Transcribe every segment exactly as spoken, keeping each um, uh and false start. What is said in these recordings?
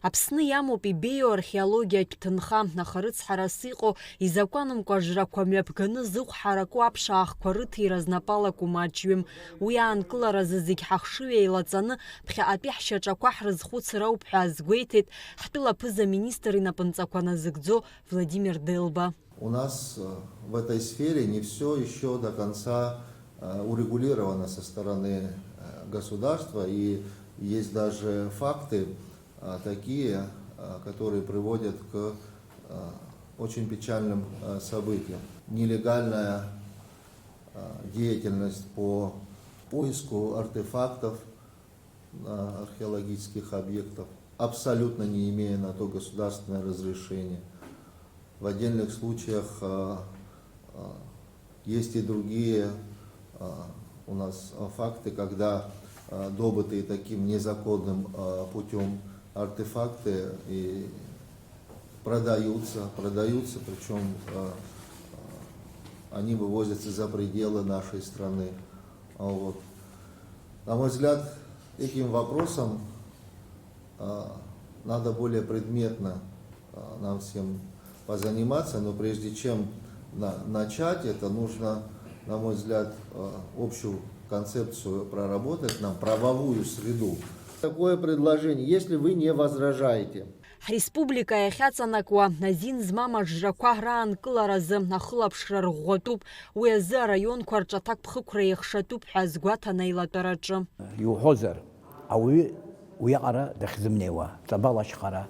Аԥсны иамоуп ибеиоу археологиатә ҭынха, аха рыцҳарас иҟоу изакәанымкәа ажрақәа мҩаԥганы зыхә ҳараку аԥшаахқәа рыҭира знапала акәым аҿҩым. Уи аанкыларазы зегь ҳахшыҩ еилаҵаны, ԥхьаҟатәи ҳшьаҿақәа ҳрызхәыцыр ауп ҳәа азгәеиҭеит ҳтәыла аԥыза-министр инапынҵақәа назыгӡо Владимир Делба. У нас, э, в этой сфере не всё ещё до конца, э, урегулировано со стороны, э, государства, и есть даже факты, э, такие, э, которые приводят к, э, очень печальным, э, событиям. Нелегальная, э, деятельность по поиску артефактов, э, археологических объектов, абсолютно не имея на то государственное разрешение. В отдельных случаях, э, э, есть и другие, э, у нас, э, факты, когда, э, добытые таким незаконным, э, путём артефакты и продаются, продаются, причём, э, э, они вывозятся за пределы нашей страны. А, вот. На мой взгляд, этим вопросом, а, надо более предметно, а, нам всем позаниматься, но прежде чем на-, начать это, нужно, на мой взгляд, а, общую концепцию проработать, нам правовую среду. Такое предложение, если вы не возражаете. Ҳреспублика иахьаҵанакуа азин змам ажрақәа раанкыларазы ахылаԥшра рӷәӷәатәуп, уи азы араионқәа рҿы аҭакԥхықәра еихшатәуп ҳәа азгәаҭан аилатәараҿы. Иуҳәозар, ауаҩы уиаҟара дахьзымнеиуа, Ҵабал ашьхара,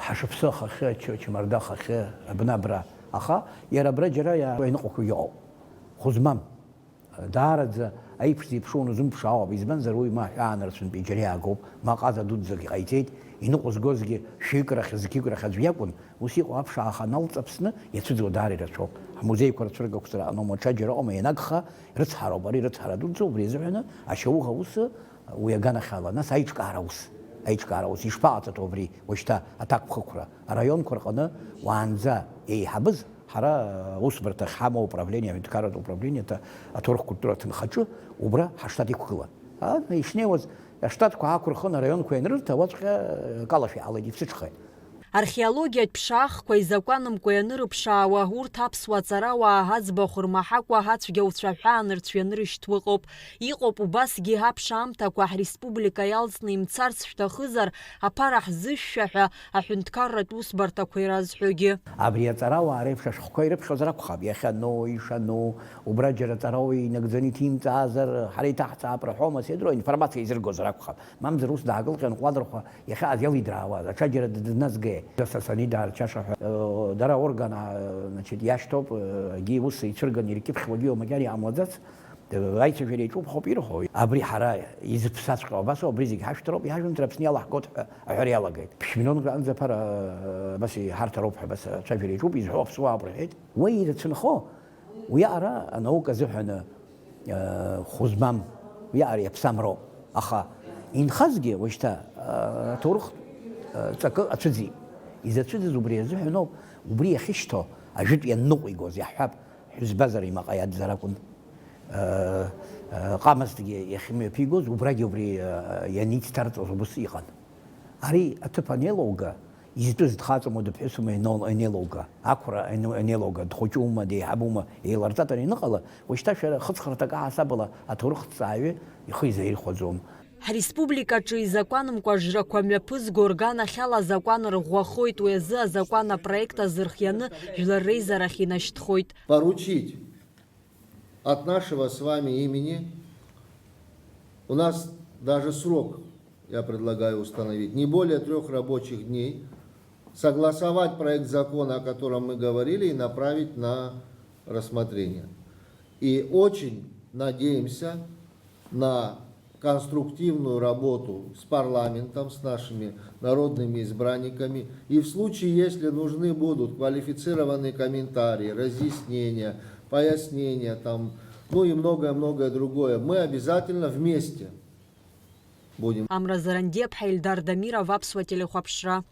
ҳашыԥсы ахахьы, Ч-, Чмарда ахахьы, абна абра. Аха иара абра џьара иа-, ианыҟақәагьы ыҟоуп. Хәы змам. Даараӡа аиԥш зеиԥшроу уназымԥшаауа, избанзар уи ма аҳәаанырцәынтә иџьара иаагоуп, ма ҟаза дуӡӡак иҟаиҵеит, иныҟәызгозгьы шәҩык рахь, зқьҩык рахь аӡә иакәын, ус иҟоу аԥшааха аналҵ Аԥсны иацәыӡуа даара ирацәоуп. Ҳмузеиқәа рцәыргақәҵара аҟноума, ҽаџьара ыҟоума, ианагха, рыцҳароуп, ари рыцҳара дуӡӡоуп, убри азыҳәаны ашьауӷа аус, уи аганахьала, нас аиҿкаара аус, аиҿкаара аус, ишԥаҟаҵатәу абри уажәшьҭа аҭакԥхықәра? Араионқәа рҟны уаанӡа еиҳабыз ҳара аусбарҭа ахьҳамоу, управление, аҳәынҭқарратә управление, аҭ-, аҭоурых-культура аҭынхаҿы убра ҳаштат иқәгылан. А, ишнеиуаз аштатқәа аақәырхын, араионқәа ианрырҭа, уаҵәҟьа, э, акалашәа иҟалеит, ифцыҽхеит. Археологиатә ԥшаахқәа изакәанымкәа ианырыԥшаауа, урҭ аԥсуа ҵарауаа аӡбахә рмаҳакәа ацәгьауцәа аҳәаанырцә ианырышьҭуа ыҟоуп. Иҟоуп убасгьы аԥшаамҭақәа ҳреспублика иалҵны имцарц шәҭахызар, аԥара ҳзышәшәа ҳәа аҳәынҭқарратә усбарҭақәа иразҳәогьы. Абри аҵарауаа реиԥш ашәҟәқәа ирыԥхьозар акәхап, иахьану, ишану, убра џьара ҵарауаҩ инагӡаны иҭимҵаазар, ҳара иҭаҳҵаап рҳәома, сеидроу, информациа изыргозар акәхап. Мамзар ус даакылҟьан, Ҟәланырхәа иахьааз иалидраауаз, аҽаџьара дыдназгеи? Са-, са-, санидаарчаша ҳәа, э, дара орган, а, значит, иашьҭоуп, э, егьи ус ицәырганы иркьыԥхьуагьы иоума, макьана иҟамлаӡац. Аицәажәара иаҿуп ҳәоуп ирҳәо. Абри ҳара изыԥсаҵәҟьоу абас ауп, абри зегь ҳашәҭароуп, иҳажәымҭар Аԥсны иалаҳгоит ҳәа аҳәара иалагеит. Ԥшь-миллионк раанӡа аԥара, э, абас иҳарҭароуп ҳәа абас ацәажәара иаҿуп, изҳәо аԥсуаауп рҳәеит. Уи ирацәынхо, уиаҟара анаука азыҳәан, э, хәы змам, уиаҟара иаԥсам роуп. Аха инхазгьы уажәшьҭа, э, аҭоурых, э, ҵакы ацәыӡит. Изацәыӡыз убри азыҳәан ауп, убри иахьышьҭоу ажәытә ианныҟәигоз, иаҳҳәап, ҳәызбазар имаҟа иадзар акәын. Э, э, ҟамызҭгьы иахьымҩаԥигоз, убрагьы убри, э, ианицҭарҵоз убыс иҟан. Ари аҭыԥ анеилоуга, изтәыз дхаҵоума, дыԥҳәысума ианол-, анеилоуга, ақәра ане-, анеилоуга, дхәыҷума, деиҳабума, еиларҵатәын ианыҟала, уажәшьҭа шәара хыҵхырҭак аҳасабала аҭоурыхҭҵааҩы ихы изаирхәаӡом. Ҳреспубликаҿы изакәанымкәа ажрақәа мҩаԥызго рганахьала азакәан рӷәӷәахоит, уи азы азакәан апроект азырхианы Жәлар Реизарахь инашьҭхоит. Поручить от нашего с вами имени, у нас даже срок, я предлагаю установить, не более трёх рабочих дней, согласовать проект закона, о котором мы говорили, и направить на рассмотрение. И очень надеемся на конструктивную работу с парламентом, с нашими народными избранниками. И в случае, если нужны будут квалифицированные комментарии, разъяснения, пояснения, там, ну и многое-многое другое, мы обязательно вместе будем. Амра Зарандиаԥҳа, Ельдар Дамиров, Аԥсуа телехәаԥшра.